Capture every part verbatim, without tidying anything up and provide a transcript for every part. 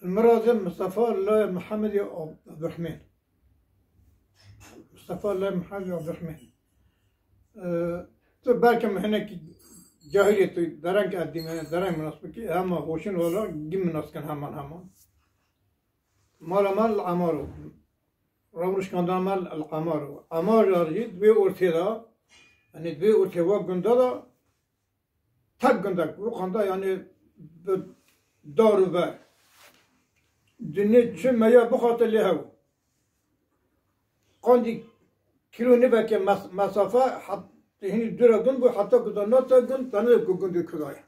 Mirazê Mistefa Lay Mihemedê Ab-, Abdurehmên. Mistefa Lay Mihemedê Abdurehmên. Ee, tu belkim hinek cahilê tu dereng edî me, dereng minas bikî, hema hoşin wala gim minas kin heman heman. Mala me li Emaro. Rewrişkanda me li Emaro. Emar jî di vê ortê de, yani di vê ortê wa gunda da tek gundek, bu qanda yani bi dar û ber. Dinê çi meya bixate lê hew. Qandî kîlo niveke mes-, mesafe hat-, hinî dûra gund bû, heta ku da nata gund, tanê ku gundê kudaye.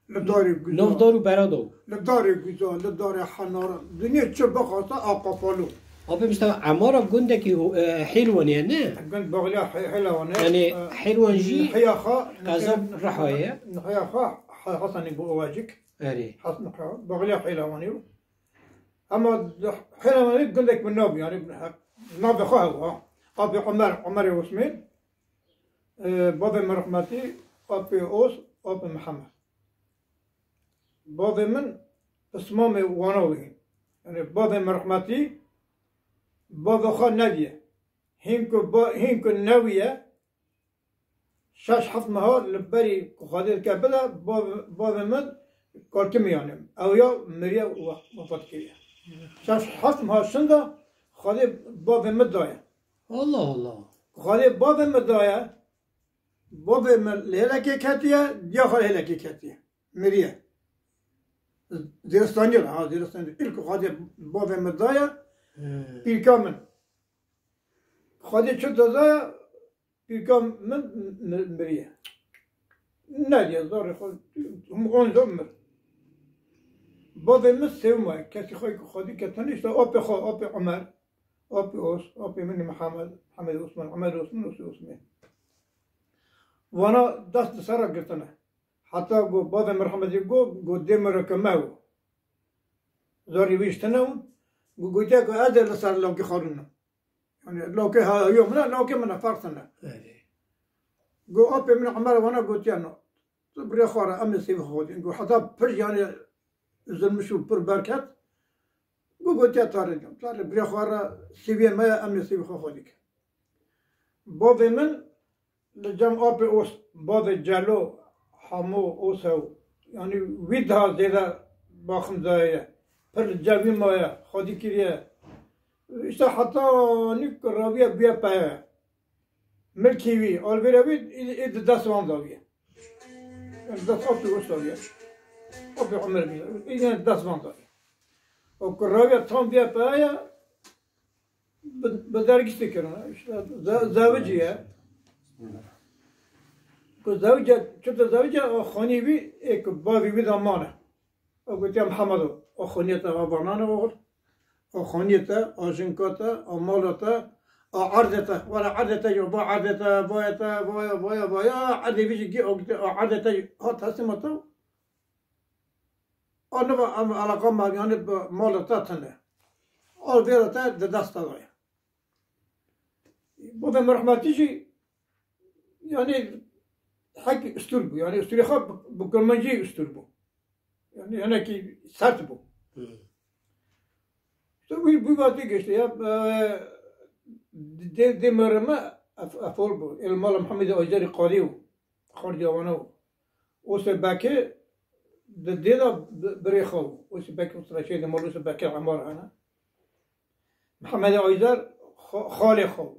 Li darê guza. Nav dar û bera da. Li darê guza, li darê henara. Dinê çi bixwasta a qapalo. Abi Mustafa, Emara gundekî, e, Hêlwanê ye, ne? Gund Baxliya Hê-, Hêlawan e. Yani E, Hêlwan jî Nihiya xwe, qeza Riha ye. Nihiya xwe Ha-, Hasanî bû Ovacik. Erê. Hasan Nihiya, Baxliya Hêlawanê bû. Ama Hêlawanê gundek min nabû, yani navê xwe hebû, ha. Abi Omer, Omerê Osmên. E, bavê min rehmetî, apê Os, apê Mihemed. Bavê min pismamê wana wî. Yani bavê min rehmetî, bavê xwe neviye. Hîn ku ba-, hîn ku neviye, şeş heft meha li berî ku Xwedê dike bide, bav-, bavê min kalkimî yani. Ew ya miriye we-, wefat kiriye. Şeş heft meha şinda Xwedê bavê min daye. Allah Allah. Xwedê bavê min daye, bavê min li hêlekê ketiye, diya xwe li hêlekê ketiye. Miriye. Zêristaniyê re, ha, Zêristaniyê. Îlk Xwedê bavê min daye, He. pîrka min. Xwedê çi daye, pîrka min mi-, miriye. Nediye zarê xwe, hûn on zor mir. Bavê min sêwima, kesî xwe ku Xwedê ketine, işte apê xwe, apê Omer. Apê Os, apê min Mihemed, Mihemed Osman, Omer Osman, Os-, Osman. Vana dest li ser re girtine. Heta ku bavê Mihemedê got, got dê min re ke me û. Zarî wî ji tine û, got, gotiye ku ez ê li ser lawkê xwe rûnim. Yani lawkê ha-, yo min e, lawkê min e, ferq tine. Erê. Got apê min Omer vana gotiye no. Tu bi rê xwe re, em ê sêvê xwe dîn. Got heta pir yani zulmiş û pir berket. Got gotiye tarê dikim. Tarê bi rê xwe re sêviyê me ye, em ê sêvê xwe xwe dikin. Bavê min li cem apê Os, bavê Celo, Hamo, Osew, yani wî daha zêde baxim daye ye. Pir li cem wî maye, xwedî kiriye. İşte heta nî ku raviye bûye peye. Milkê wî, alvêra wî, ê, ê di dest wan daviye. Di dest apê Os daviye. Apê Omer bî. Ê, yani dest wan daviye. O ku raviye tam bûye peye, bi, bi dergîstê kirine. İşte ze-, zewicî ye. Ku zewicî, çi tu zewicî, o xanî wî, ê ku bavê wî de mane. O gotiye Mihemedo, o xaniyê te, o banane oxir. O xaniyê te, o jinka te, o mala te, o erdê te. Were erdê te yo, va erdê te, vaya te, vaya, vaya, vaya, erdê vî jî gî, o gotiye, o erdê te hat teslîma te. O niva em eleqa me, yani bi mala te tune. O vêra te di dest te de ye. Bavê min rehmetî jî, yani, hek ustûr bû. Yani, ustûrê xwe bi, bi kurmancî ustûr bû. Yani, hinekî sert bû. Hı. İşte bu, bu vate geçti ya. E, dê, dê mereme ef-, efol bû. El mala Mihemedê Ajdar Qadî û Xardî Awana û Osê Bekê di dê de bi-, birê xwe bû. Osê Bekê, Osê Bekê, Emar hene. Mihemedê Ajdar xa-, xalê xwe bû.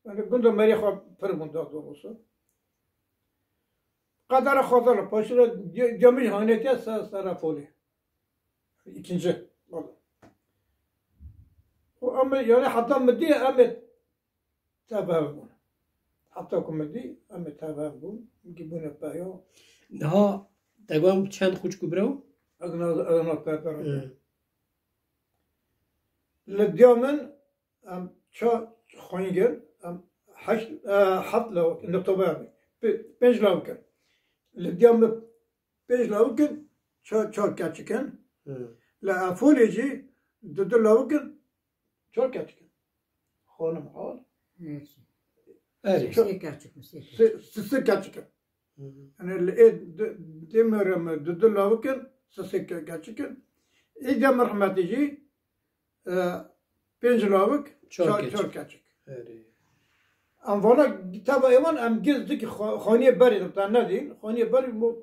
Yani gunda merê xwe pir bûn da doğrusu. Qedera xwe da paşira ge-, gemî hanetiye ser, sera folê. İkinci. Û em ê, yani heta min dî em ê tev hev bûn. Heta ku min dî em ê tev hev bûn. Gî bûne peyo. Niha te got çend xwişk û bira? Ez na, ez na te, te. Hı. Li diya min em çar xwîngin, em heşt, e, heft lawik, li tobe em pê-, pênc lawik in. Li diya min pênc lawik in, çar, çar keçik in. Hı. Li Efolê jî du du lawik in, çar keçik in. Xanim hal. Erê. Çar, sê keçik in, sê keçik. Sê, sê, sê keçik in. Hı hı. Yani li ê di, dê mereme du du lawik in, sê sê ke-, keçik in. Êdî ya min rehmetî jî, e, pênc lawik, Çar çar, keçik. Çar keçik. Erê. Em vana teva êwan em gel zikî xo-, xaniyê berê de te nedîn. Xaniyê berê mo-,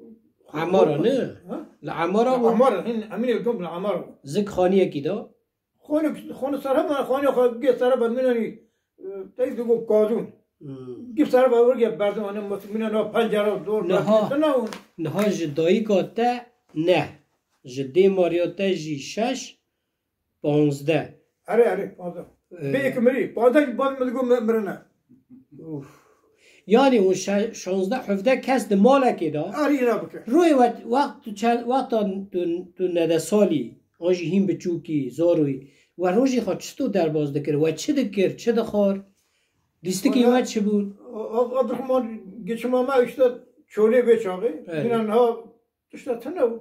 Emara ne? Ha? Li Emara Li bû? Emara, hin, emin êl gom li Emara bû. Zik xaniyekî da? Xanî, xanî serheba, xanî xwe gê serheba minanî, e, tey digo kazûn. Hmm. Gî serheba wurge berdin, hani mutmîne na pencere dor Niha, berdin, ne hûn. Niha ji dayika te ne. Ji dê mariya te jî şeş, panzdeh. Erê, erê, panzdeh. Ee. Bê yek mirî, panzdeh jî bavê min digo mi-, mirine. Uf. Yani o şe-, şanzdeh, hevdeh kes di malekê de. Erê, îna bike. Royê we, wext tu çend, wexta tu, tu nede salî, an jî hîn biçûkî, zaroyî, we rojê xwe çito derbas dikir, we çi dikir, çi dixwar? Lîstikê Wala, we çi bûn? A-, A-, Abdurrahman geçima me işte çolê vê çaxê. Evet. Yine niha tişta tune û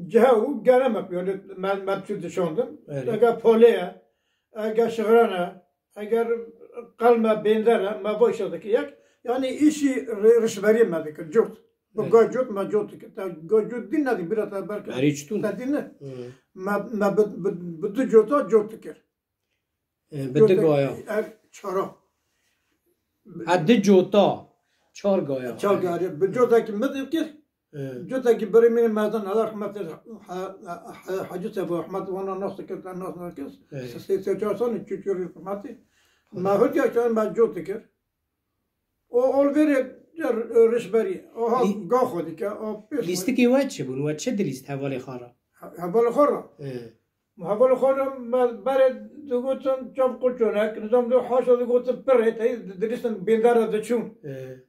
cehe û geremek yani me, me çû dişandin. Evet. Eger polê ye, eger şixran e, eger qelm e, bênder e, me başa dikir yek. Yani îşî ri-, rişberiyê me dikir, cot. Bi Evet. ga cot me cot dikir. Te ga cot dîn nedî bira te berke. Erê çitûn? Te dîn ne? Hı. Me, me bi, bi, bi du cota cot dikir. E, bi du gaya. Er çara. Ha, du cota. Çar gaya. Çar gaya. Bi cotekî min dikir. E. Cotekî birê min mezin, Allah rahmet eylesin. Ha, ha, ha, Hacı Sebo rahmet, wana nas dikir, te nas nakir. E. Se-, se-, se-, çar sene çû çû rahmetî. Me hurdiya çar me cot dikir. O olverê rişberî. O ha Lî-, ga xwe dike. O pêş xwe. Lîstikê we çi bûn? We çi dilîst hevalê xwe re? He-, hevalê xwe re? Ê. Hevalê xwe re me berê digotin çav qurçonek, nizam de haşa digotin pirê, tey di-, dilîstin bêndara diçûn. Ê.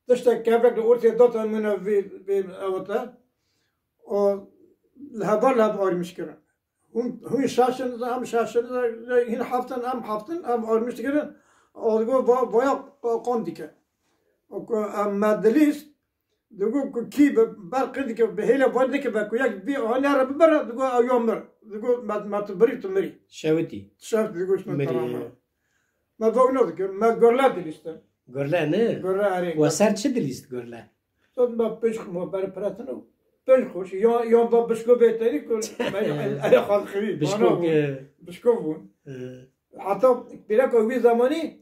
Tiştek kevek li ortê datan mine vê, vê ewete. O li heval hev armîş kirin. Hûn, hûn şaş in, em şaş in, hîn heft in, em heft in, em armîş dikirin. O digo va-, vaya qan dike. O ku em me dilîst, digo ku kî bi ber qî dike, bi hêle van dike ve ku yek vî anî re bibere, digo ew ya mir. Digo me, me tu birî, tu mirî. Şewitî. Şewitî, digo şme Mirî, tamam. ye. Me vewna dikir, me gurle dilîstin. Gurle ne? Gurle, erê. We ser çi dilîst gurle? Sot me pênc xwe, me ber piretin û pênc xwe. Ya, ya ba bişko bê terî ku me ele xwe dixirî. Bişko Bana bûn. ke- Bişko bûn. Ee. Heta pîreka wî zemanî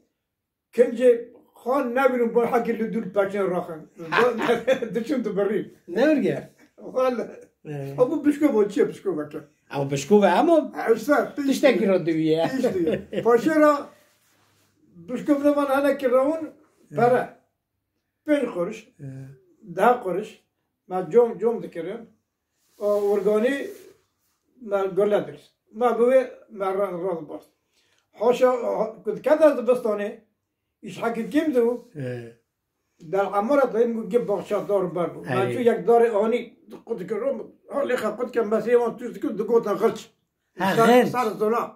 kincê xan nebînin, bo hekî li dûr peçin raxin. Diçin tu birî. Ne wurge? Wala. Ee. Ew bişko bo çi bişko veke? Ew bişko ve ama Ha, işte, tiştekî re diwiye. Paşê re bişko ve van hene ki rawun pere. Pênc quruş, Ee. deh quruş, me com com dikirin. O urganî me gurle dirist. Me bi wê me ra-, rast bast. Haşa, ha, ku dikete zivistanê, îş hekî kêm dibû. Ee. Der emara dayim ku gê baxça dar ber bû. Me Erê. çû yek darê anî qut dikir, ha lê xwe qut ke mesê wan tûz dikir, digotin xirç. Ha, Ser, xirç. ser zona.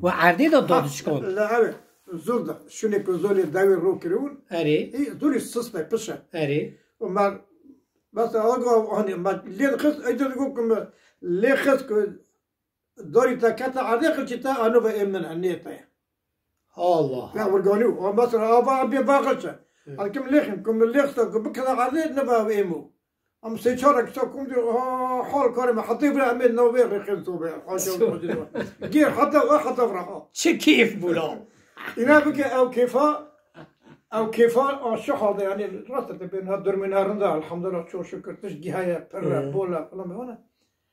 We erdê de Ha, dadişkand. le, evet. Zor da. Şunê ku zolê dewê ro kiribûn. Erê. Ê, zolê sist e, piş e. Erê. Û me, mesela, o go, hani, me lê xist, ey de digo ku me lê xist ku dorî te kete erdê, xirçî te ano ve ê min e, nê te ye. Allah. Ya vurganî û, o mesela, ava bê va xirç e. Evet. Al kim lê xim, ku me lê xist ku bikete erdê, ne ve ê min. Em sê çar kisa kom diyor, ha, hal karê me, heta bira em ê navê rêxên sobe, haşa Sobe. Gir heta, heta bira ha. Çi keyf bû la. Îna bike ew kêfa, ew kêfa aşa halde, yani rast e, bên ha durmîna rinda, elhamdülillah, çok şükür, tişt gihaye, pirre, Hı. bola, falan, falan.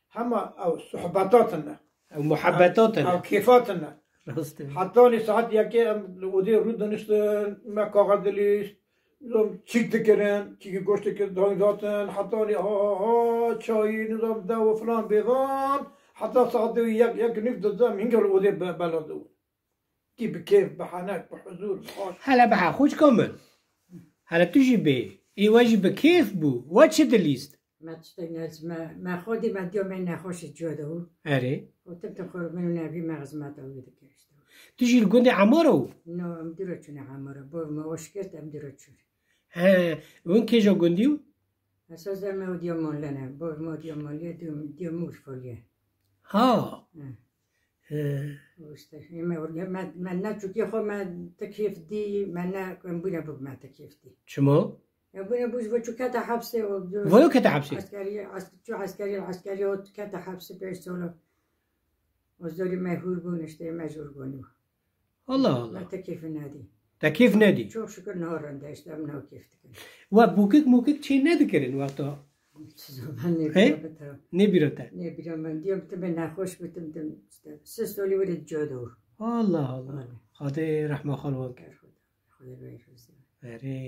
Hema ew sohbetatin ne. Ew muhabbetatine. Ew kêfatine. Rast e. Heta nî saet yekê em li odê rû diniştin, me kaxez dilîst, nizam çîk dikirin, çîkî goşt dikir, dang datin, heta nî ha, ha, ha, çayî, nizam dew û filan bêvan, heta saet yek, yek nîv dizem hingel odê be-, bela dibû. Kî bi kêf, bi henek, bi huzur, bi xweş. Hele bi heqûçka min. Hele tu jî bê. Ê we jî bi kêf bû. We çi dilîst? Me tiştek ne, me, me xwedî me diya me nexweşî ciya de bû. Erê. Û tim tim xwe min û nevî me xizmeta wî dikir işte. Tu jî li gundê Emara û? No, em dûra çûne Emara. Bo me weş kir, em dûra çûn. He, hûn kêja gundî û? Esas em ê diya Manlene. Bo me diya Manlê, diya, diya Mûr Folye. Ha. He. He. Û işte, me, me, me ne çûkê xwe me ti kêf dî, me ne, em bûne bûk me ti kêf dî. Çima? Ya bûne bû ji bo çû kete hepsê û Vayo kete hepsê? Eskerî, esk-, çû eskerî, eskerî û kete hepsê pênc sala. O zorî me hûr bûn, işte me jûr bûn. Allah Allah. Me te kêfî nedî. Te kêf nedî? Çok şükür niha rinde, işte em niha kêf dikin. We bûkik mûkik çê nedikirin wexta? Çi zaman He? Nêbîra te. Nêbîra te. Nêbîra min diyom, tim nexweş bitim, tim işte. Sê solî were codo. Allah Allah. Xwedê rehma xal wan kir. Erê,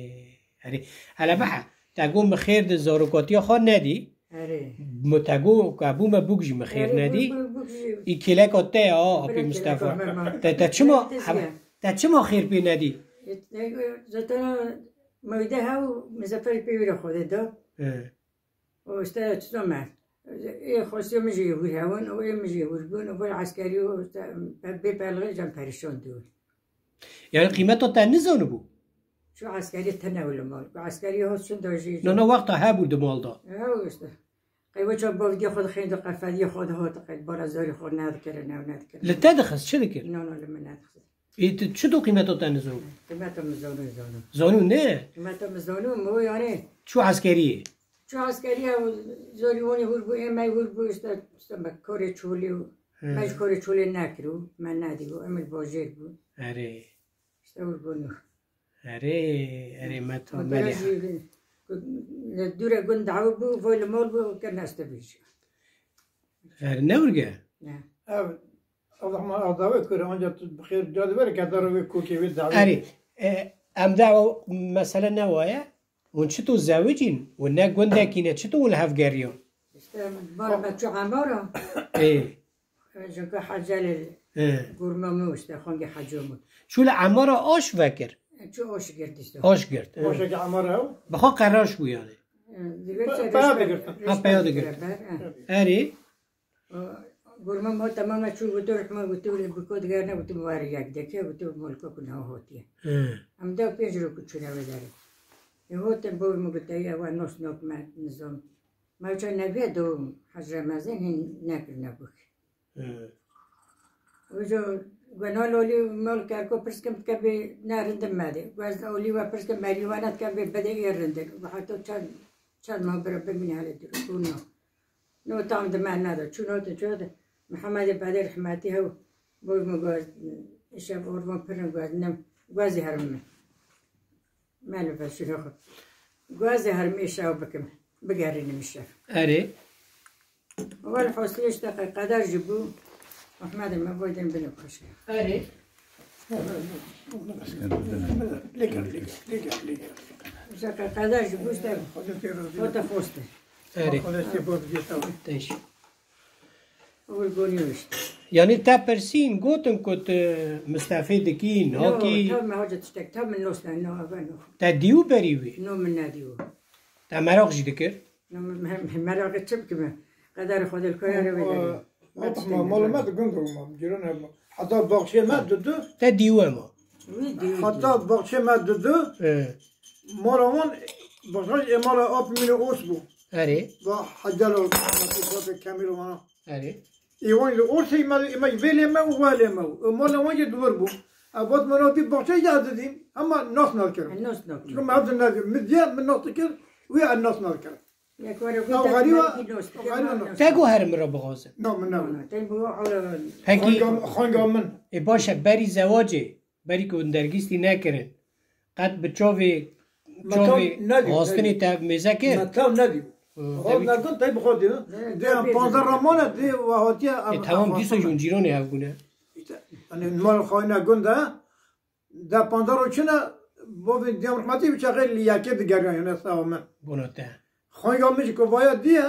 erê. Hele behe, te got min xêr di zarokatiya xwe nedî. Erê. Min te got, ka bû me bûk jî min xêr Erê, nedî. Bû, bû, bûk jî. Î kêleka te ya, apê Mistefa. Kêleka me ma. Te, te çima, Te, te, te çima xêr pê nedî? E, e, zaten mewde hew, Mizefer pê wî re Xwedê da. He. O işte çizo me. Ê xwestiyo min jî hûr hewin, o ê min jî hûr bûn, o vay eskerî, o işte, bê pelixê cem perîşan dû. Yani qîmeta te nizanibû? Şu eskerî tene wilo mal. Bu eskerî hot şun da jî. No, no, wexta hebû di mal da. Ew işte. Qey weça bavdiya xwe dixêndo, qefediya xwe dihot, qey bara zorî xwe nedikire, ne nedikire. Li te dixist, çi dikir? No, no, li min nedixist. Ê, tu çi do qîmeta te nizanibû? Qîmeta min zano, zano. Zano ne? Qîmeta min zano, mi yani. Çû eskeriyê? Çû eskeriyê, zorî wanî hûr bû, ê me hûr bû, işte, işte me korê çolî û He. Me ji korê çolê nekir û me nedî û em li bajêr bûn. Erê. İşte hûr bûn. Erê, erê, me tam Û melê. Jî li dûre gund dawe bû, voy li mal bû, ke neste bî jî. Erê, ne urge? Ne. Ev, Abdurrahman Adawe kure, ancak tu bi xêr cade were, kedara wê kokê wê dawê. Erê, e, em de o mesele ne waye. Hûn çito zewicîn? Hûn ne gundekî ne, çito hûn li hev geriyan? İşte, bar me çû Emara. Ê. Jinka Hecel Ê. Gurma min işte, xangê Hecî min. Çû li Emara aş vekir? Çû aş girt işte. Aş girt, ê. Aşekî Emara ew? Bi xwe qeraş bû yani. Ê, digir Pe-, çe peya reşber, digirtin. Ha, peya reşber digirtin. Ber, ê. Erê. Gurma ma temam e, çû gotu, rehma gotu, li biko digerine gotu, were yek deke, gotu, molka ku niha hotiye. He. Em de pênc rok çûne wê derê. Ê hotin, bor min gote, ya we nos nok me nizam. Me uça neviye do Hecî Remezan hîn nekirine bûk. He. Uco guna lolî mol kerko pirs kim ke bê ne rindin me de. Guez olî we pirs kim merî we ne dike bê bide ê rindin. Heta çend, çend ma bira bimîne hele diro. Bûna. No tam di me neda. Çû no tu çû de. Mihemedê Bedê rehmetî hew. Boy min guaz, îşev orvan pirin guaz, nem. Guazî herim min. Me li veşîra xwe. Guazî herim îşev bikim. Bigerînim îşev. Erê. Wal hosî işte qe-, qeder jî bû. Mihemedê me boy din bine xweş. Erê. Lêger, lêger, lêger, lêger. Îşte qe-, qeder jî bû işte. Hote xoste. Erê. Teş. Ol gonî işte. Yanî te pirsîn, gotin ku tu Mistefê dikî, Yo, nakî? Tam me haca tiştek, tam min nos ne, no, eve no. Te dî û berî wî? No, min nedî û. Te meraq jî dikir? No, min, min, min meraqê çi bikime? Qederê Xwedê li kaya re vê derê. Ma, ma, ma, mala me di gund de ma, cîran hebû. Heta baxçê me didu. Te dî û ema? Wî dî û. Heta baxçê me didu. He. Mala wan, baxçê ê mala ap mîne os bû. Erê. Va Hecel ol, Kemîl wana. Erê. Ê wan li Orsê me, me vêlê me û welê me û. Ê mala wan jî dûr bû. Ev got min, "Vî baxçe ya didîm, hema nas nakirim." Nas nakirim. Çunke me hevdin nakirim. Min diye, min nas dikir, wî ez nas nakirim. Yek were Ew gota xerîba, melekî nas dikir, xerîba nas. Te got herim min re bixwazin. Na, min ne. Na, na, te bu ola. Pekî. Xanga, xanga min. Ê baş e, berî zewacê, berî ku hûn dergîstî nekirin, qet bi çavê, Me çavê tam nedî, xwastinê nedî. Te mêze kir? Me tam nedî. Hı, Xwaz tabii. Nekin, tey bi xwe dî. Ne, Dê ne em panzdeh bêjin. Ramane, dê we hatiye Ê, em, tamam, em dîsa xwastin. Ji hûn cîranê hev bûne. Îşte, hani mal xayna gund e, de panzdeh ro çine, bavê diyam rehmetî bi çaxê li yekê digeriyan, yani, sağ olun. Bona te. Xanga min jî ku vaya diye,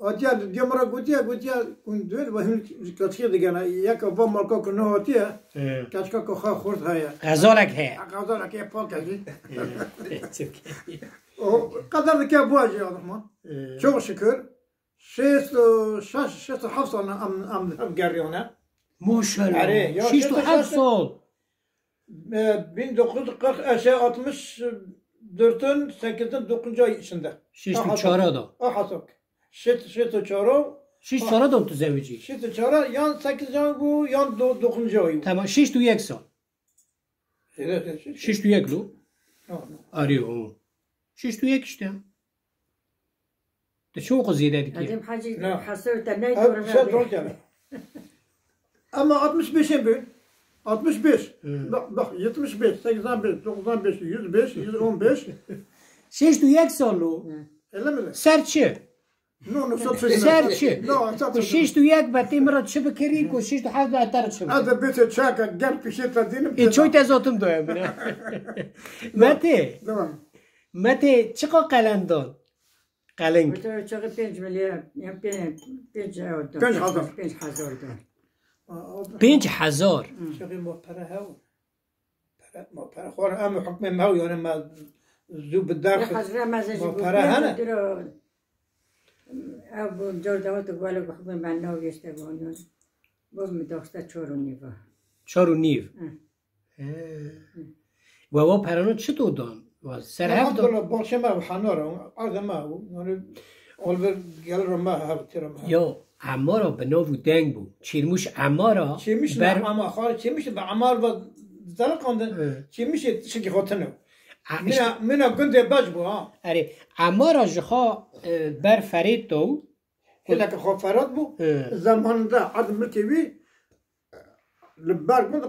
Hatiye diya min re gotiye, gotiye, hûn duyên ve hûn ji keçikê digene. Yeka va malka ku nehatiye, He. Keçika ku xwe xurt heye. Xezalek heye. Xezalek heye, pak e jî. He, çok iyi. O qeder dike bu jî, Abdurrahman. He. Çok şükür. Şêst û şeş, şêst û heft sal em, em li hev geriyane. Maşallah. Erê, ya şêst û heft şêst û şeş sal. E, bin dokuz yüz kırk, e, şey, altmış dörtün sekizdin dokuzuncu ay içinde. Şeşt û çara da. Aha, sok. Şeşt, şeşt û çara. Şeşt û çara da tu zewicî? Şeşt û çara, yan sekiz ay bu, yan do-, dokuzuncu ay bu. Tamam, şeşt û yek sal. Evet, evet, şeşt. Şeşt û yek lo? Yok, yok. Arıyor o. Şeşt û yek işte. Te çi wexwe zêde dikî? Edem Hacî Na. Hesab te ney Ev doğru şey verdi. Doğru gene. Ama altmış beşin bin. Altmış beş. Hı. Bak, bak, yetmiş beş, seksen beş, doksan beş, yüz beş, yüz on beş. Şeşt û yek sal o. Hı. Öyle mi? Ser çi? No, no, sat Ser çi? No, sat Ku şeşt û yek be tê min re çi bikirî, ku şeşt û heft be te re çi bikirî? Hadi bir şey çaka, gel pişe ta dinim. E, çoy te zotum doya bine. Mete. Tamam. Mete, çiqa qelen don? Qeling. Wata çaxê pênc milyar, yan pê-, pênc ew da. Pênc hezar. Pênc hezar da. Aa, o da. Pênc hezar. Hı. Çaxê ma pere hew. Pere, ma pere xwar em hukmê me hew, yani me zû bi derx. Ya hazra me zê ma pere hene. Dura, ev bu cor davat wala hukmê me nav yeşte bu, yani. Bu mi doxta çor û nîv a. Çor û nîv. Hı. He. We wa perano çito dan? Wa ser hev dan? Elhamdulillah, baxçe me ew, hanara, arda me ew, yani, olver gelir me hev, tira me hev. Yo, Emara bi nav û deng bû. Çîrmûş Emara Çêmiş ber- ne ama xar, Çêmiş be Emar ve zeliqandin, Hı. Çêmişê tiştekî xwe tune. A, Mina, işte. Mina gundê bec bû, ha. Erê, Emara ji xwe, e, ber Ferêt do. Gelek xwe Ferêt bû. Hı. Zamanında adım wî li ber gund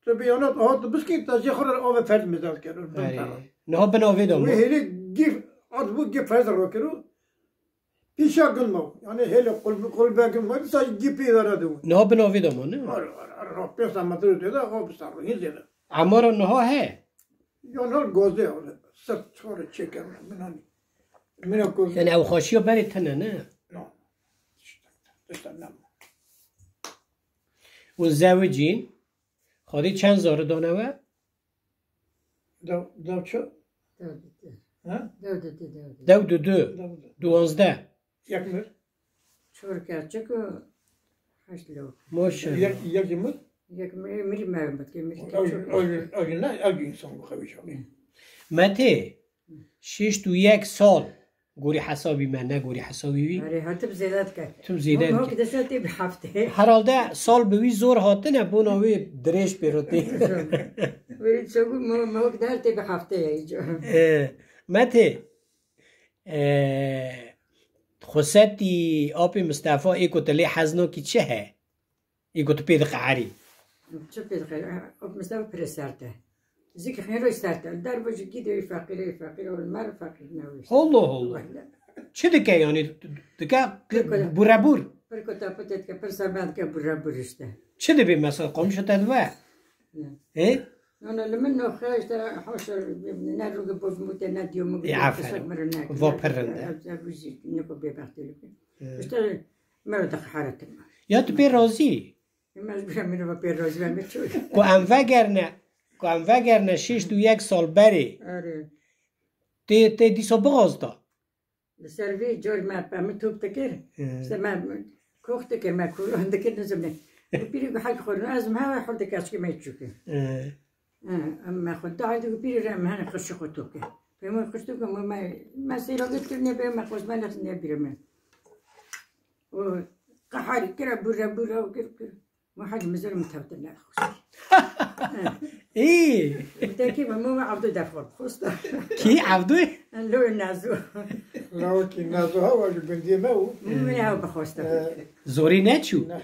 Tu bi yanat hat tu biskî, te jê xwe re ave ferd mizad kir, bin Erê. Tara. Niha bin avê de Wê ma. Hêlê gîf, at bû gîf ferd ro kir û pîşa gund ma. Yani hêlê qulbe, qulbe gund ma, dîsa gîf pî vere de bû. Niha bin avê de ma, ne? Ar, ar, ar, ro pênc metre de, o bi ser ro, hin zêde. Emara niha he? Yan hal gozde ya, sert çore çeker, min hani. Mina ku Yani ew xweşiya berê tine, ne? No. İşte, işte ne? Hûn zewicîn? Xwedî çend zarî dane we? Dew, dew çi? Dew didi. Ha? Dew didi, dew didi. Dew didu. Dew didu. Duwazdeh. Yek mir? Çor keçik û heşt lok. Maşallah. Yek, yek mir? Yek mir, mirî me, bike mirî O, o, o, o, ne, o insan bu xewi çabi. Metê, şêşt û yek sal. Gorî hesabî me, ne gorî hesabî wî. Erê, ha, tu bi zêde dike. Tu bi zêde dike. Mehok dese tê bi heftê. Herhalde sal bi wî zor hatine, bona wê dirêj pê re tê. Wê çagu me-, mehok der tê bi heftê ye îca. E, Metê, e, xusetî apê Mistefa ê ku tu lê hez nakî çi he? Ê ku tu pê diqeherî. Çi pê diqeherî? O mesela pire sert e. Zikê xêro sert e. Derve ji gîdê feqîrê feqîr ol mer feqîr newîst. Allah Allah. Wele. Çi dike yani? Dike Pir ku- burebur. Pir ku taputê dike, pir sebe dike burebur işte. Çi dibê mesela komşu te dibe? Ne. He? Nana li min noxe işte hoşa ne rûge bozmute ne diyomu. E, aferin. Qisek mi re ne. Va pirinde. Ev, ev jî niko bêbextê li. E. İşte Mero diqeharatim. Ya tu pê razî? Mecbûr em mirova pê razî be, me çû. Ku em vegerine, ku em vegerine şêst û yek sal berê. Erê. Tê, tê dîsa bixwazta. Li ser vê car me, me top dikir. Hı. İşte me kox dikir, me kuran dikir, nizim ne. Pîrî ku hek xwe, ez me hewa xwe dikir, çikî me çûkir. Hı. Ha, em me xwe dayê dî pîrê re em hene qirşê xwe toke. Pê me qirş toke, me, me, me seyra gir kir, ne be me xwe, me ne, ne bîre me. O qehar kira, bûre, bûre, kir, kir. Me hec mizir min tevte ne xwe. Î. Te kî me, me Abdû def xwe xosta. Kî Abdû? Lo Nazo. Lawikî Nazo hewa ji gundiyê me û. Min ew bixwesta. E, Zorî neçû? Ne.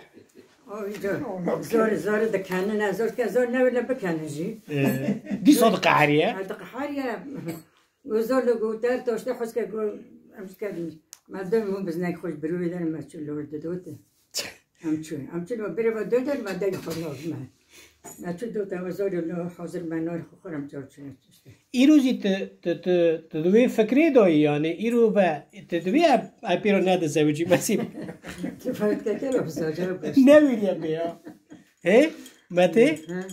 O, îcar. Ona zor, zor dikene, ne, zor ke, zor ne, ne bikene jî. Ee, dîsa diqeheriye? Ha, diqeheriye. O zor li goter, to işte xwest ke go, em şike, me dön mu biznek xwest birû vê derin, me çû li wir didote. Em çû, em çû li wir birê ve dön derin, me deng xwe nav me. Me çû dote, me zor li hazir me nar xwe xwe em car çûne işte. Îro jî tu, tu, tu, tu di wê fikrê de yî, yanî îro be, tu divê ev, ev pêro nedizewicî, mesî. Tu fewt keke lo bizaca baş. Ne wîriye bê ya. He? Metê? Ha.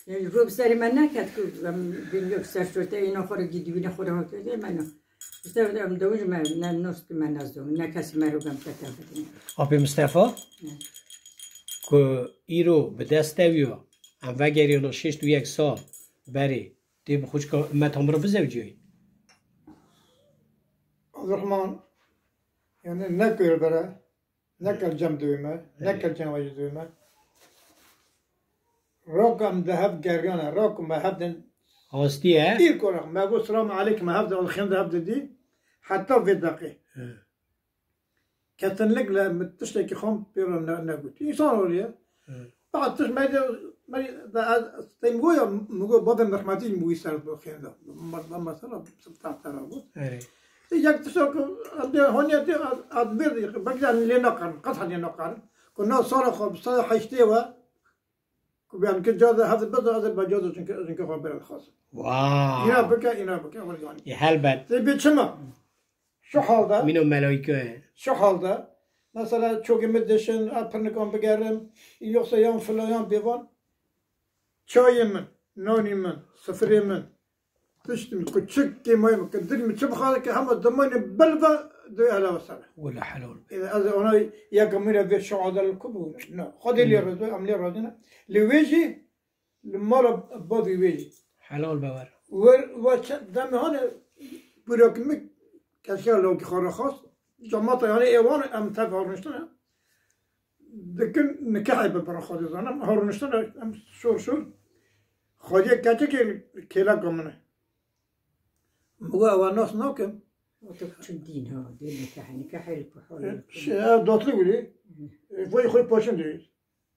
Yani, bu serê me neket ku em bin yok ser şorte, ino xore gidibine xore hakede, me no. İşte em dewij me, ne nos ki me nazdo, ne kes me ro gam teke bedin. Apê Mistefa? Ne. Ku îro bi dest ew yo, em vegeriyona şêst û yek sal berê. Tê bi xwişka Metan re bizewiciyayî? Abdurrahman, yani ne kör bere, ne kel cem duyme, ne kel cem vacı duyme. Rok em de hev gergane, rok me hev din. Hastî ye? Îlk olarak me got, "Selamu aleykum", me hev de, alxem de hev de dî. Heta vê deqê. He. Kesinlikle min tiştekî xwe pê re ne-, negot. Însan ol e. Hı. Fakat tişt me de, me de, ez, tey mi got ya, mi got, babê min rehmetî min wî ser xênda. Ma-, ma-, mesela, tahtera bû. Erê. Yek tişta ku em dê honiya dê, ez, ez vê de, belkî em lê nakarin, qet lê nakarin. Ku na sala xwe bi sala heştê we, ku bi em kir caze hevdî bizo, ez ê be caze çunke, çunke xwe bere dixwazim. Wow. Îna bike, îna bike, wele yanî. E, helbet. Tê bê çima? Şu halde, Mîno melayke. Şu halde, mesela çokê min dişin, a pirnikan bigerim, yoksa yan filan yan bêvan, çayê min, nanî min, sifirê min, tiştî min, ku çi kêmayê min, ku dilî min çi bixwaze ki hema dimanê bil ve dê hele ve sere. Wele helal be. Ê, ez ona yeka min re vê şu adel ku bû. Na, Xwedê lê razî, em lê razî ne. Lê wê jî, li mala bavê wê jî. Helal be wer. Wer, we çend demê hane bûrakî min keşiya lawkî xwe re xwest. Cemata yani êwan em tev hewrniştine. Dikin nikehê bi bira xwe dizanim. Hewrniştine em şor şor. Xwediyê keçikê kêleka min e. Min got ewa nas nakim. O tu çi dîn ha, dê nikehê, nikehê li ku hol e. Şey, ev datli wî. Hı. E, vay xwe paşin dê.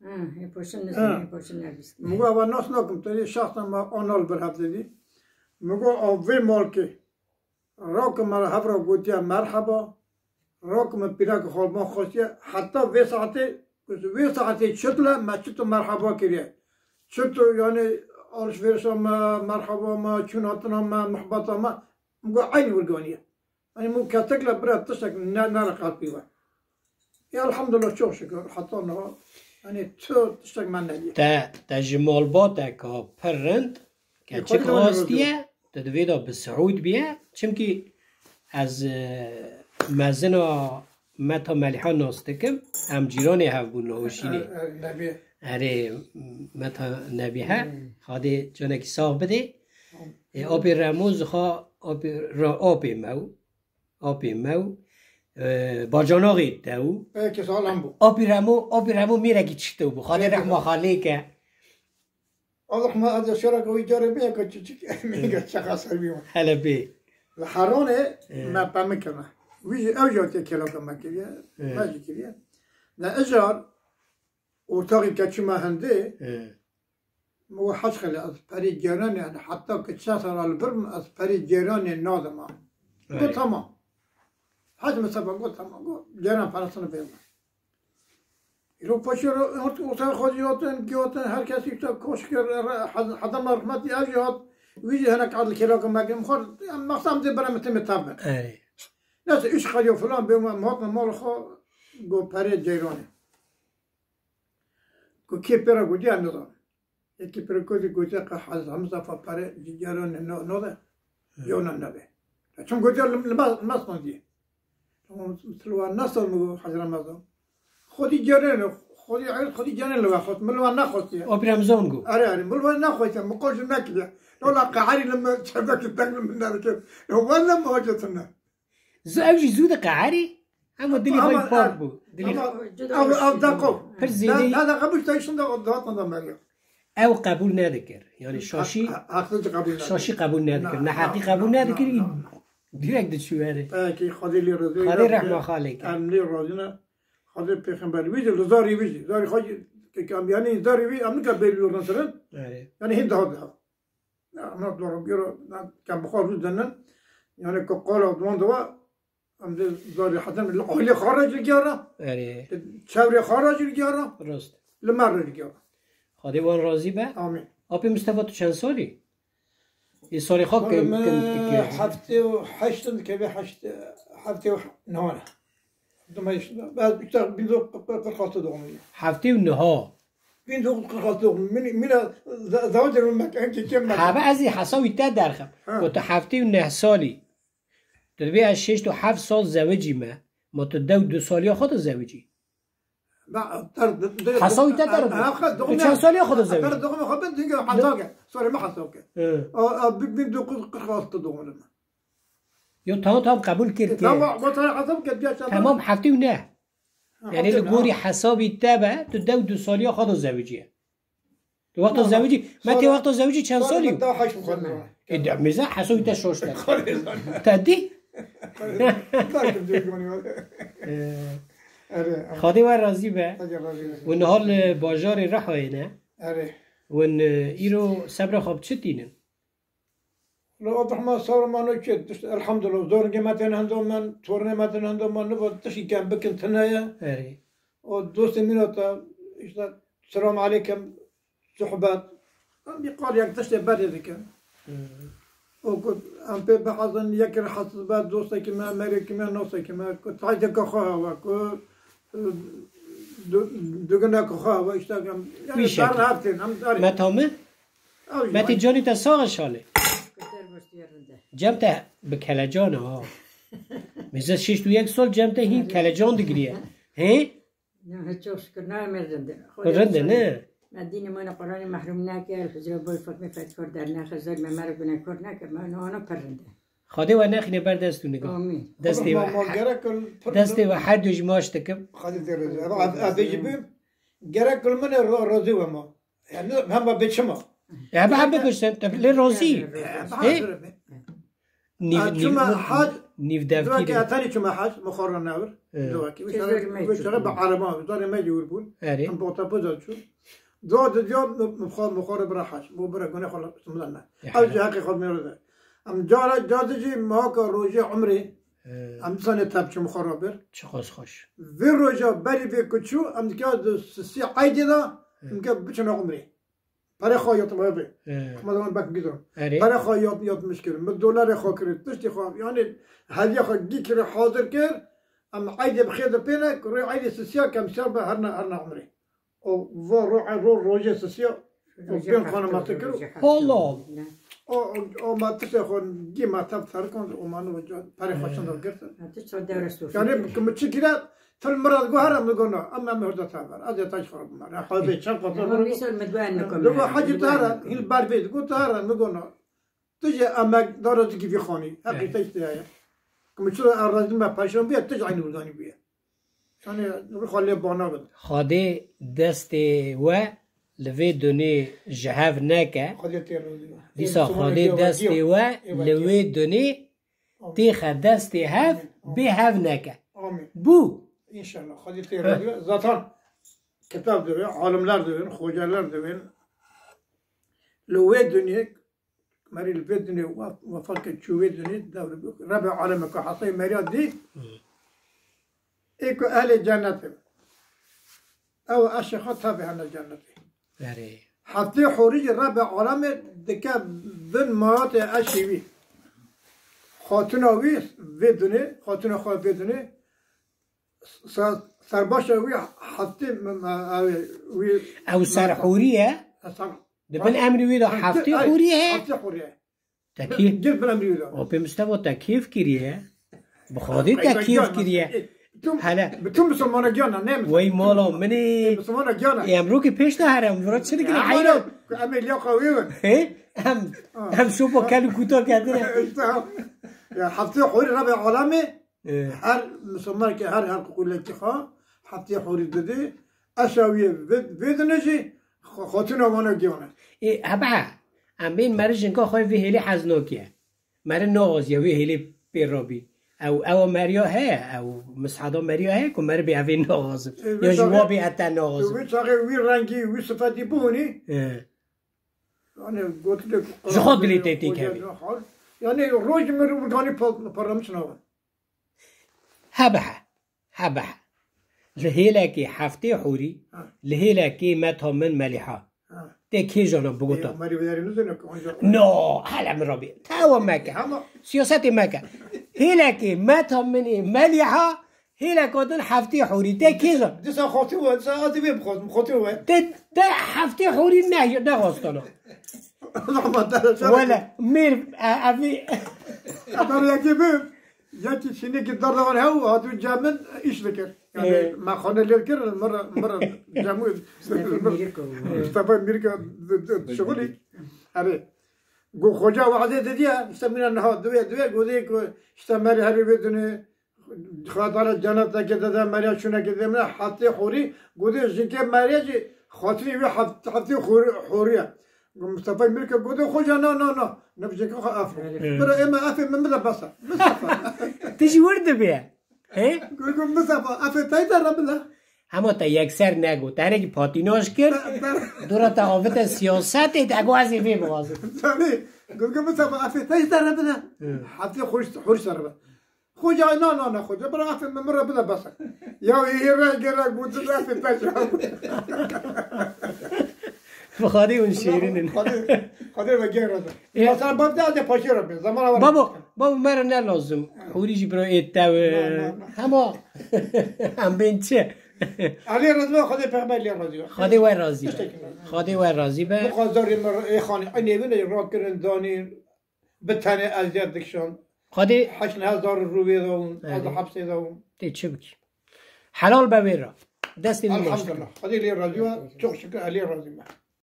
Ha, hê paşin Ha. nizî, hê paşin nebîst. Min got, "Ewa nas nakim, te yê şexsen me anal bir hevdê dî." Min got, "A vê malkê, rakime hev re gotiye merheba, rakime pîrek xalban xwestiye, heta vê saetê, vê saetê çi tile me çi tu merheba kiriye. Çi tu, yani, alışverişa me, merheba me, çûn hatina me, muhbeta me." Min got, "Eynî wirganiye." Hani min kesek le bira tiştek ne, ne re qelpî we. Ya elhamdulillah, çok şükür, heta niha, hani tu tiştek me nebî. Te, te ji malbateka pir rind, Ê, keçik Xwedê razî astiye, te divê de bi Siûd biye. Çimkî ez, e, mezina Meta Melîha nas dikim. Em cîranê hev bûn li Hoşînê. E, e, Nebî. Erê, Meta Nebîhe. Hmm. Xwedê canekî sax bidê. Ê, apê Remo zixwa, apê Re-, apê Mew, apê Mew, e, bacanaxê te û Peki, sağlam bu. Apê Remo, apê Remo mêrekî çiktê bû. Xwedê Peki, rehma sağlam. Xalê ke. Allah ma, ez şereke wî carê bê, ke çi, çi, çi, çi, çi, çi, Hele bê. Li Heranê Ee. me pemik keme. Wî jî ew jî hatiye kêlaka me kiriye. Ee. Me jî kiriye. Ne ijar, ortaxî keçî me hindê, Ee. Min got, "Hec Xelî, ez perê ceyranê, yani heta ki çend sala li vir bim, ez perê ceyranê nadim ha." Got, Erê. "Tamam." Hec Mistefa got, "Tamam." Got, "Ceyran parasını ver." Îro paşê re, ort-, ortaya xwe jî hatin, gihatin, her kes işte koşkir, re-, hed-, hedema rehmetî ev jî hat, wî jî hinek adli kêlaka me kir, xwe, ya, mexsem dê bere min timê tev bin. Erê. Neyse, üç xeliyo filan bê, me, me hatin mal xwe, got, "Perê ceyranê." Ku kê pê re gotiye, em nizanin. Yekî pêre kotî gotiye, qe Hezreta Mistefa pere cîgeran ne, ne, ne de, Hı. Yo ne nebe. Ya çim gotiye, li, li me, me standiye. Tamam, tu li wan ne stand, mi got, Hezreta Mistefa. Xwedî ceren, xwedî, xwedî ceren li we xwest, min li wan nexwestiye. Apê Remzan got. Erê, erê, min li wan nexwestiye, min qol jî nekiriye. Lola qeherî li min çevekî deng li min nedikir. Yo, wele min hacetine. Zû, ew jî zû diqeherî, hema dilê xwe yî pak bû. Dilê xwe. Ew, ew deqo. Pir zêde. Da, da, qebûl te şinda o dawatan da meriya. Ew qebûl nedikir. Yani şaşî, Ha, ha, haksızca qebûl nedikir. Şaşî qebûl nedikir. Na, neheqî na, qebûl na, nedikir. Na, na. Direkt diçû erê. Peki, Xwedê lê razî. Xwedê rehma xalê ke. Em lê razî ne. Xwedê pêxember. Wî jî, zarî wî jî. Zarî xwe jî, ke, ke, em, yani zarî wî, em nika bêl wî rin sirin. Erê. Yani hîn daha daha. Ya, em hat dora gero, na, ke bi xwe rû dinin. Yani ku qala duwan de wa, em de zarî heten li ailê xwe re jî gera. Erê. Çevrê xwe re jî gera. Rast. Li me re jî gera. Xwedê wan razî be. Amîn. Apê Mistefa, tu çend salî? Ê salê xwe Salê kim, me kim, kim, heftê û heşt in, kevê heşt, heftê û nehane. Dima işte, ben işte bin dokuz yüz kırk altı doğumluyum. Heftê û neh. Bin dokuz yüz kırk altı doğumluyum. Min, mina za-, zaman canım bak, en çekim bak. Ha, be ez ê hesabî te derxim. Ha. Ku tu heftê û neh salî. Tu dibê ez şêst û heft sal zewicî me. Ma tu dew du saliya xwe de zewicî. Ba, ter, de, de, Hesabî te ter. Ha, ha, doğum Tu çend ya. Saliya xwe de zewicî? Ter doğum xwe ben çünkü hesab ke. Sorry, me hesab ke. He. A, a, bin, bin dokuz yüz kırk altı doğumluyum. Yo, tamam, tamam, qebûl kir, E, kir. Tamam, bu sana hesab ke, diğer şey Tamam, heftê û neh. Ha, Yani heftê û neh. Li gorî hesabî te be, tu dew du saliya xwe de zewicî ye. Tu wexta Tamam. Zewicî, me tê Sonra, wexta zewicî çend sonra salî? Daha haş mı E, de, mêze hesabî te şaş te. Te dî? Belki diyor ki onu. E, Erê, erê. Xwedê we razî be. Xwedê razî be. Hûn niha li bajarê Rihayê ne? Erê. Hûn, e, îro sebra xwe bi çi tînin? Li Abdurrahman Sawrmano çi? Tişt, elhamdulillah. Zorgê me tên hendo min, tornê me tên hendo min, nibo tiştî kem bikin tine ye. Erê. O dostê mîna te, işte, selam aleykum, sohbet. Em bir qal yek tiştê berê dikin. Hmm. O ku em pê bihezin, yek rahatsız be, dostekî me, merekî me, nosekî me, ku taydeke xwe hava, ku, e, du-, dugineke xwe hava, işte, em, yani, Wî şekil. Bernard tên, em darê. Meta min? Ew jî Metî var. Canî te sax e şalê. Ku der goştî rind e. Cem te bi kelecan e ha. Mêze şêşt û yek sal cem te hîn kelecan digiriye. Hê? Ne, çok şükür, ne me rind e. Rind e, ne? Me dînê me ne Qur'anê mehrûm neke, el huzura boy Fatmê Fetkor dernexe, zor me mero gunekor neke, me ne ana pir rind e. Xwedê we nexîne ber dest û niga. Amîn. Destê we, Ma, ma gerek in pir destê we her du ji maç dikim. Xwedê tê razî. Ev, ev, ev jî bi, gerek in min e ro-, razî we ma. Yani, hem be çima. Ya be, be bişin, te lê razî. He? Nîv, Ha, nîv, çima hac, nîv devkî duwekî de. Etanî çima hac, mixorra newir. Evet. Duwekî. Wî Tezor çaxê, me wî çaxê çû. Bi araba, zarê me jî wir bûn. Erê. Em bi otobus de çûn. Duwa di diya, mixo-, mixorra bira hac. Bu bira gune xwe simlan ne. Ya, Ew jî hela. Heqê xwe mîro de. Em cara, ca di jî mihaka rojê umrê. Ee, Em dîsanê tepçim xwe rabir. Çiqas xweş. Vê roja berî vê ku çû, em dikeve di sisî eydê de, Ee. Em dikeve biçine umrê. Perê xwe yatime be. Ee. Hema zaman bek gidiyor. Erê. Perê xwe yat, yatmış kir. Min dolarê xwe kir. Tiştê xwe. Yani hediye xwe gî kir, hazir kir. Em eydê bi xêr de pêne, rê eydê sisiya kem siya be herna, herna umrê. O va ro, ro, rojê sisiya, o Rojê bin hafta xanım atı kir. Rojê hafta. Allah Allah. Ne? O, o, o ma tiştê xwe gî ma tev terikon, o ma ne ca, perê xwe çend girtin. Ha, tu çar devre sor. Yani, ki mi çi gire, til mirad go hara mi gono, ama mi hurda ta ver. Azê taş xwe bimar. Ya, xwe bê çend xwe Ama bimar. Misal mi dua ne kom. Dua hacı ta hara, hil bar bê, go ta hara mi gono. Tu jî emek dara zikî vî xanî. Heqî Evet. Te işte ya. Ki mi çi erazî me perşan bûye, tu jî aynî wî zanî bûye. Yani ruh xwe lê bana bin. Xwedê destê we li vê dunê ji hev neke. Xwedê tê razî be. Dîsa Ê, Xwedê Ê, destê we Ê, li Ê. Wê dunê Amîn. Têxe destê hev Amîn. Bê hev neke. Amîn. Bû. İnşallah. Xwedê tê razî be. Zaten kitab divê, alimler divên, xoceler divên. Li wê dunê Merî li vê dunê wef-, wefat kir çû wê dunê, dewr bû. Rebê alemê ku hesayê meriya dî, Hı. Ê ku ehlê cennet in. Ew eşê xwe tevê hene cennetê. Erê. Heftê hûrî jî Rebê alemê dike bin mayatê eşê wî. Xatuna wî vê dunê, xatuna xwe vê dunê, Ser, serbaşa wî heftê me, me, ew, wî Ew ser hûrî ye? Ser Di bin emrî wî de heftê hûrî heye? Heftê hûrî ye. Tekî? Gir bin emrî wî de. O pê Mustafa te kêf kiriye. Bi Xwedê te kêf kiriye. Hele. Bütün Müslümana giyana, ne Müslümana? Wey mala min ê. Müslümana giyana. Ê, em rokê pêş de here, em vira çi dikin, heyran. Em ê liya xwe wê bin. He? Em, Ha. Em şopa kel û kuta ketine. İşte ha. Ya, heftê hûrî Rebê alemê, Ee. Her misilmanekî, her, her qulekî xwe heftê hûrî didî. Eşa wî vê, vê dinê jî xwe, xatûna wana giyane. Ê, hebe, em bên meri jinka xwe vê hêlê hez nakiye. Meri naxaziye vê hêlê pê rabî. Ew, ewa meriya heye, ew misheda meriya heye ku meri bê evê naxazin. Ê, vê Ya ji çaxê, wa bê ete naxazin. Vê çaxê wî rengî, wî sifetî bihûnî. Ê. Yani gotilê Ji xwe dilê te tê kevî. Yani roj min rû ganî pa-, parlamiş nabin. Hebe he. Hebe he. Li hêlekê heftê hûrî, Ha. Li hêlekê meta min Melîha. Ha. Tê kê jana bigota? Ê, Merî Veyarî nizane ki onca No, hele min rabî. Tewa meke. Ama Siyasetê meke. Hêlekê meta min ê Melîha, hêleka din heftê hûrî. Tê kê jana? Disa xotî we, disa ez ê vê bixwazim, xotî we. Tê, tê heftê hûrî ne, nexwastana. Ama dara Wele, mêr, e, evî. Ama yekê bi. Yekî çînekî derdewan hew hatû cem min îş dikir. Yani Ee. Me xane lêr kir, mir, mir cem Mustafa Mîriko. Mustafa Mîriko di, di, şixulî. Erê. Go xoca wazê didiye, işte mîna niha diwê, diwê, godê ku işte merî herî vê dunê, xatara cennet de kê dede merî çûne kê demine, heftê hûrî, godê jinkê merî jî xatirî wê heft-, heftê hûrî, hûrî ye. Mustafa Mîriko godê xoca na, na, na. Ne bi jinkê xwe af. Evet. Bira ême afê min bide bes e. Mustafa. Ti jî wir dibe. He? Gogo Mustafa, afê teyda re bide. Hema te yekser nego. Te hinekî patînaj kir. Dora te avite siyasetê, te got ez ê vê bixwazim. Zanî, Gogo Mustafa, afê teyda re bide. Hı. Heftê xurş, xurş re bide. Xoca, na, na, na, xoca, bira afê min, min re bide bes e. Ya, hê rengê re gotin, afê te ji hev. Bi Xwedê hûn şêrîn in. Xwedê, Xwedê ve gêr re. E. Mesela, bab de, de paşê re bin. Zaman var. Babo, babo, me re ne lazim. Hûrî jî bira ê te. Na, na, na. Hema em bên çi? Alê razî be, Xwedê peyxember lê razî be. Xwedê we razî be. Tiştekî ne. Xwedê we razî be. Bu qazarê me, ê xanî, ê nêvînê rakirin, danî. Bi tenê eziyet dikişand. Xwedê Heşt hezar rûvê de bûn, ez de Evet. hepsê de bûm. Tê çi bikî? Helal be wê re. Destê wî Elhamdulillah. Xwedê lê razî be. Çok şükür, ez lê razî me.